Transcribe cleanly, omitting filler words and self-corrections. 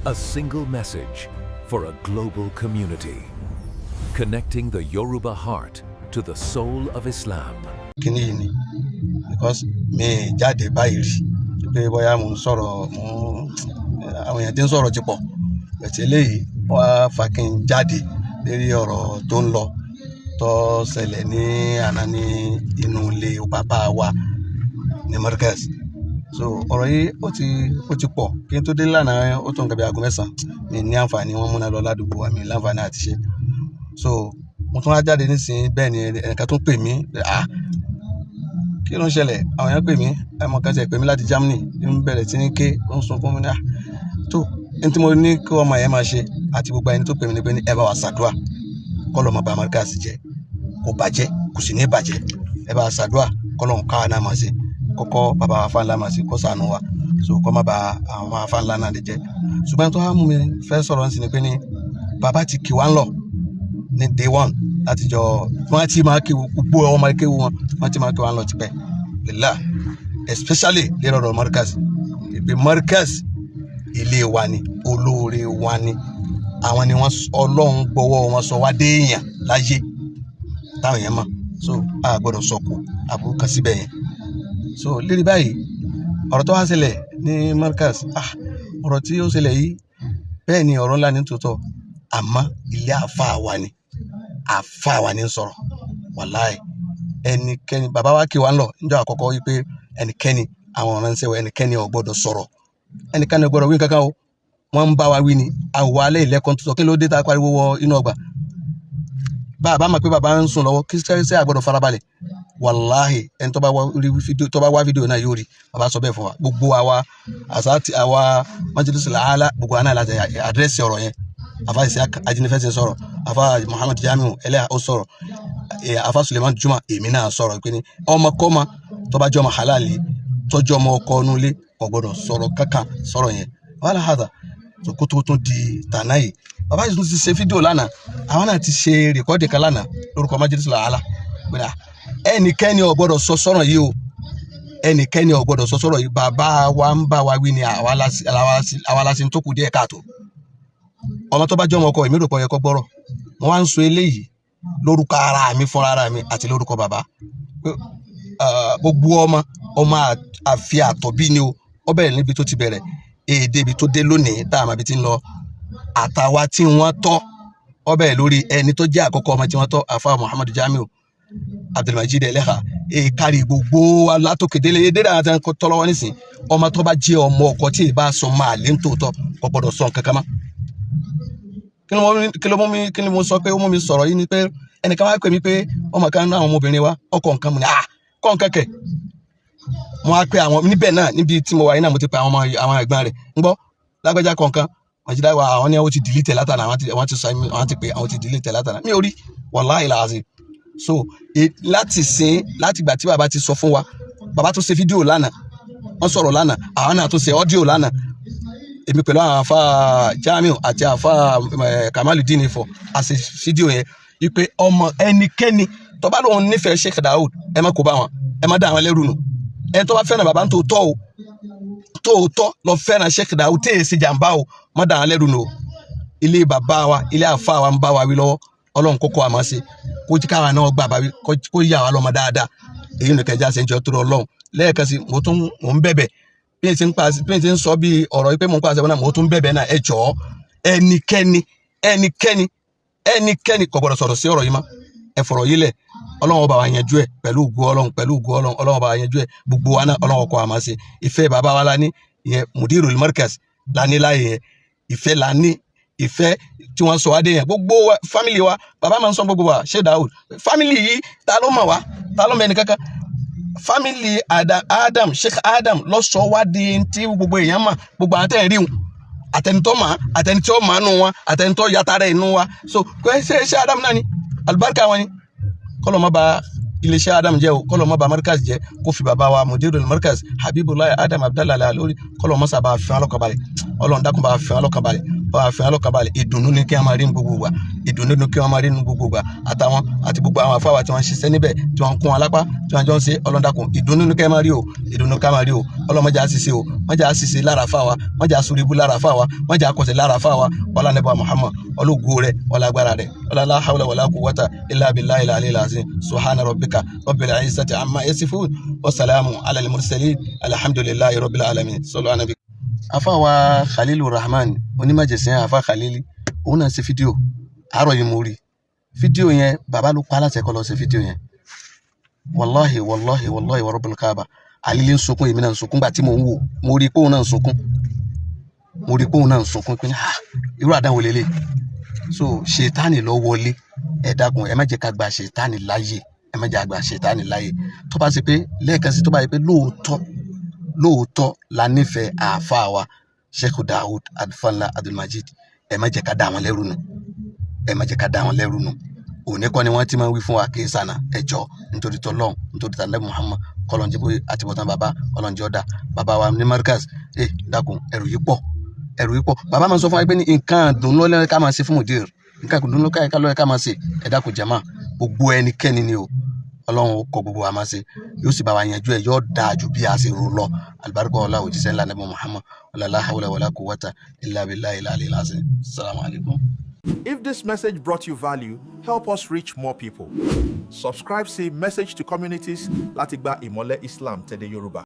A single message for a global community. Connecting the Yoruba heart to the soul of Islam. Kíní yìí ni because mi jáde báyìí rí pé bóyá mò ń sọ̀rọ̀, mò ń àwọn èèyàn tí ń sọ̀rọ̀ ti pọ̀ bẹ̀tẹ̀. Eléyìí wọ́n á fa kí n jáde lérí ọ̀rọ̀ tó ń lọ, tó ṣẹlẹ̀ ní àná ní inú ilé bàbá wa ní Markaz. So ọ̀rọ̀ yìí ó ti pọ̀. Kí n tó dé lánàá, ó tó nǹkan bí aago 9, mi ní àǹfààní, wọn múná lọ ládùúgbò wa, mi ní láǹfààní àti ṣe. So mo tún wá jáde nísìnyí. Bẹ́ẹ̀ ni ẹnìkan tún pè mí. Ah, kí ló ń ṣẹlẹ̀? Àwọn èèyàn pè mí, ẹmọ kan ti pè mí láti Germany, ń bẹ̀rẹ̀ tí ní ké, ó ń sunkún. Mi ní à tó ní tí mo ní kí ọmọ yẹn máa ṣe àti gbogbo ẹni tó pè mí ní pé ní ẹ bá wa ṣàdúà kọ́ lọ́mọ bá Markaz jẹ́. Kò bàjẹ́, kò sì ní bàjẹ́. Ẹ bá wa ṣàdúà kọ́ lọ́mọ káwa náà máa ṣe kọ́kọ́ bàbá wa fáńlá máa ṣe kó ṣàánú wa, so kọ́ má ba àwọn afáńlá náà lè jẹ́. Ṣùgbọ́n tó wá mú mi fẹ́ sọ̀rọ̀ sí ni pé ní bàbá ti kì wá ń lọ ní day one láti jọ wọ́n ti máa kéwu, gbogbo ọmọ kéwu wọn, wọ́n ti máa kéwu wọn lọ tipẹ́ lélá, especially lérò ọ̀rọ̀ Markaz, ìpè Markaz ilé wa ni, olóore wa ni àwọn ni. Wọ́n Ọlọ́run gbọ́wọ́ wọn sọ wá dé èèyàn láyé táwọn èèyàn mọ̀. So a gbọ́dọ̀ sọkò àbúrò kan síbẹ̀ yẹn. So lérí báyìí, ọ̀rọ̀ tó wá ṣẹlẹ̀ ní Markaz, ah, ọ̀rọ̀ tí ó ṣẹlẹ̀ yìí, bẹ́ẹ̀ ni, ọ̀rọ̀ ńlá ní tòótọ́, àmọ́ ilé àáfàá wa ni, àáfàá wa ní ń sọ̀rọ̀. Wàláì, ẹnikẹ́ni, bàbá wa kí wa ń lọ níjọ́ àkọ́kọ́ wípé ẹnikẹ́ni, àwọn ọ̀ránṣẹ́ wa, ẹnikẹ́ni ò gbọ́dọ̀ sọ̀rọ̀, ẹnikẹ́ni ò gbọ́dọ̀ wí kankan o. Wọ́n ń bá wa wí ni àwọ̀ alẹ́ ìlẹ́kọ̀ọ́ tó sọ. Kí ló dé tá a pariwo wọ inú ọgbà? Bàbá mọ̀ pé bàbá ń sùn lọ́wọ́, kí sẹ́ àgbọ̀dọ̀ farabalẹ̀. Wàláhì, ẹni tó bá wá rí fídíò, tó bá wá fídíò náà yóò rí bàbá sọ bẹ́ẹ̀ fún wa. Gbogbo àwa àti àwa Majlisul Aala, gbogbo àná láti address ọ̀rọ̀ yẹn. Afa Isiaq Ajínigbẹ́sẹ̀ sọ̀rọ̀, afa Muhammad Jamiu Ẹlẹ́yà ó sọ̀rọ̀, afa Suleiman Juma, èmi náà sọ̀rọ̀ pé ní ọmọ kọ́mọ tó bá jẹ́ ọmọ halali, tọ́jú ọmọ ọkọ nulẹ̀, kò gbọ́dọ̀ sọ̀rọ̀ kankan sọ̀rọ̀ yẹn wàhálà hàdà tó kó tó tún di tànà yìí. Bàbá yìí tún ti ṣe fídíò lánàá, àwọn náà ti ṣe record kan lánàá lórúkọ Majlisul Aala pé ẹnikẹ́ni ò gbọ́dọ̀ sọ sọ̀rọ̀ yìí o, ẹnikẹ́ni ò gbọ́dọ̀ sọ sọ̀rọ̀ yìí. Bàbá wa ń bá wa wí ni, àwa la sì ń tó kù díẹ̀ káàtó. Ọmọ tó bá jẹ́ ọmọ ọkọ, èmi rò pé ó yẹ kó gbọ́rọ̀. Mo wá ń sọ eléyìí lórúkọ ara mi fúnra ara mi àti lórúkọ bàbá pé gbogbo ọmọ ọmọ àfi àtọ̀bí ni o. Ó bẹ̀rẹ̀ níbi tó ti bẹ̀rẹ̀, èdè ibi tó dé lónìí tá a máa bi ti ń lọ, àtàwa tí wọ́n tọ́, ó bẹ̀rẹ̀ lórí ẹni tó jẹ́ àkọ́kọ́ ọmọ tí wọ́n tọ́, àfa Muhammadu Jamiu Abdulmajid Eleha, kárí gbogbo wa látòkè délé èdè àti tọ́lọ́wọ́ nísìn. Ọmọ tó bá jẹ́ ọmọ ọkọ tí ì bá sọ máa lé ń tòótọ́, kò gbọ́dọ̀ sọ nǹkan kan mọ́. Kí ló mú mi, kí ni mo sọ pé ó mú mi sọ̀rọ̀ yìí ni pé ẹnìkan wá pè mí pé ọmọ kan náà, àwọn ọmọbìnrin wa, ọkọ nǹkan mu ni, ah, kọ́ nǹkan kẹ̀. Mo wá pé àwọn níbẹ̀ náà, níbi tí mo wà yìí náà, mo ti pe àwọn ọmọ, àwọn ẹ̀gbọ́n rẹ̀ ń gbọ́ lágbájá kọ̀ọ̀kan màjídá wa. Àwọn ní àwọn ti delete látàná, àwọn ti sọ, àwọn ti pè, àwọn ti delete látàná. Mi ò rí, wàláhì làásì. So láti sin, láti ìgbà tí bàbá ti sọ fún wa, bàbá tó ṣe fídíò lánàá, wọ́n sọ̀rọ̀ lánàá, àwọn náà tó ṣe audio lánàá, èmi pẹ̀lú àwọn àfa Jamiu àti àfa Kamaludin Ifọ̀, àṣẹ fídíò yẹn wípé ọmọ ẹnikẹ́ni tó bá lóun nífẹ̀ẹ́ Sheikh Daoud, ẹ má kó bá wọn, ẹ má dá àwọn lẹ́rù nù. Ẹni tó bá fẹ́ràn bàbá tó tọ́ o, tóòtọ́ lọ fẹ́ràn Sheikh Daoud, tí èsì jàǹbá o, má dá àwọn lẹ́rù nù o. Ilé bàbá wa, ilé àfa wa ń bá wa wí lọ́wọ́. Ọlọ́run kókó àmọ́ ṣe kó jí káwa náà gbà bá wí, kó yà wá lọ́mọ dáadáa. Èyí nìkan ẹja ṣe ń jọ tó Ọlọ́run. Lẹ́ẹ̀kan sí, mo tún mò ń bẹ̀bẹ̀ bí n ti ń pa, bí n ti ń sọ bí ọ̀rọ̀ yìí pé mò ń pàṣẹ wọn náà, mo tún bẹ̀bẹ̀ náà. Ẹ jọ̀ọ́, ẹnikẹ́ni, ẹnikẹ́ni, ẹnikẹ́ni kò gbọdọ̀ sọ̀rọ̀ sí ọ̀rọ̀ yìí mọ́. Ẹ fọ̀rọ̀ yìí lẹ̀, Ọlọ́run ọba wa yanjú ẹ̀ pẹ̀lú ògo Ọlọ́run, pẹ̀lú ògo Ọlọ́run, Ọlọ́run ọba wa yanjú ẹ̀. Gbogbo wa náà, Ọlọ́run ọkọ̀ àmọ́ ṣe. Ìfẹ́ bàbá wa la ní ìyẹn, Mudirul Markaz la ní láàyè yẹn. Ìfẹ́ la ní, ìfẹ́ tí wọ́n sọ wá dé yẹn. Gbogbo wa, family wa, bàbá máa ń sọ gbogbo wa ṣé Daoud family yìí, ta ló mọ̀ wá? Ta ló mọ̀ ẹnì kankan? Family Adam, Sheikh Adam ló sọ wá di tí gbogbo èèyàn mọ̀. Gbogbo àwọn tẹ̀ ń rí wọn, àtẹnitọ́ mọ̀, àtẹnitọ́ mọ̀ nù wọn, àtẹnitọ́ yàtara inú wa. So kò ṣe ṣe Adam náà ni alibarika wọn ni. Kọlọ̀ má ba iléeṣẹ́ Adam jẹ́ o, kọlọ̀ má ba Markaz jẹ́, kó fi bàbá wa Mudirul Markaz Habibullah Adam Abdallah lórí. Kọlọ̀ má sábà fi wọn lọ́kàn balẹ̀. Ọlọ́run dákun, bá fi wọn lọ́kàn balẹ̀. Bá wa fi wọn lọ́kàn balẹ̀. Ìdùnnú ni kí wọ́n máa rí ní gbogbo ìgbà, ìdùnnú ni kí wọ́n máa rí ní gbogbo ìgbà, àtàwọn àti gbogbo àwọn àfáwà tí wọ́n ń ṣiṣẹ́ níbẹ̀, tí wọ́n ń kún wọn lápá, tí wọ́n jọ ń ṣe. Ọlọ́run dákun, ìdùnnú ni kí wọ́n máa rí o, ìdùnnú ká máa rí o. Ọlọ́mọdé á ṣiṣẹ́ o, mọ́jà á ṣiṣẹ́ lára fáwa, mọ́jà á sórí ibú lára fáwa, mọ́jà á kọsẹ̀ lára fáwa. Wàlá nípa Muhammad, ológo rẹ̀, wàlá agbára rẹ̀, wàlá la hawla wàlá quwwata illa billahi al-aliyyil azim. Subhana rabbika rabbil izzati amma yasifun wa salamu ala al-mursalin, alhamdulillahi rabbil alamin. Sallu ala nabi. Afa wa Khalilu Rahman onímọ̀jẹ̀sìn, afa Khalili, òun náà ṣe fídíò àárọ̀ yìí. Mo rí fídíò yẹn. Bàbá ló pa aláṣẹ kó lọ ṣe fídíò yẹn. Wàláhì, wàláhì, wàláhì wa rabbil kaaba, àlílí ń sunkún, èmi náà ń sunkún. Gbà tí mò ń wò, mo rí i pé òun náà ń sunkún, mo rí i pé òun náà ń sunkún pé, ah, irú àdánwò lélẹ̀. So ṣètánì lọ wọlé. Ẹ dákun, ẹ má jẹ́ ká gba ṣètánì láàyè, ẹ má jẹ́ ká gba ṣètánì láàyè. Tó bá ṣe pé lẹ́ẹ̀kan sí, tó bá yẹ pé lóòótọ́ lóòótọ́ la nífẹ̀ẹ́ àáfàá wa Sheikh Daoud Adfanla Abdulmajid, ẹ má jẹ́ ká dá wọn lẹ́rù nù, ẹ má jẹ́ ká dá wọn lẹ́rù nù. Òní kọ́ ni wọ́n ti máa ń wí fún wa kì í sànà. Ẹ jọ, nítorí tọlọ́hun, nítorí tànàbí Muhammad, kọlọ́njẹ́ bó àtibọ̀tán bàbá kọlọ́njẹ́ ọ̀dà bàbá wa ní Markaz. Ẹ dákun, ẹrù yìí pọ̀, ẹrù yìí pọ̀. Bàbá máa ń sọ fún wa pé ní nǹkan dùn lọ́lẹ́ ká máa ṣe fún mudir, nǹkan dùn lọ́lẹ́ ká máa ṣe. Ẹ dákun jàmá, gbogbo ẹnikẹ́ni ni o. Ọlọ́run ó kọ gbogbo wa máa ṣe, yóò sì bá wa yanjú ẹ, yóò dáa ju bí a ṣe rò lọ. Alibarika ọlá òjíṣẹ́ ńlá nàbí Muhammad, la hawla wala quwwata illa billahi al-aliyyil azim. Assalamu alaikum. If this message brought you value, help us reach more people. Subscribe sí Message to Communities láti gba ìmọ́lẹ̀ Islam tẹ̀lé Yorùbá.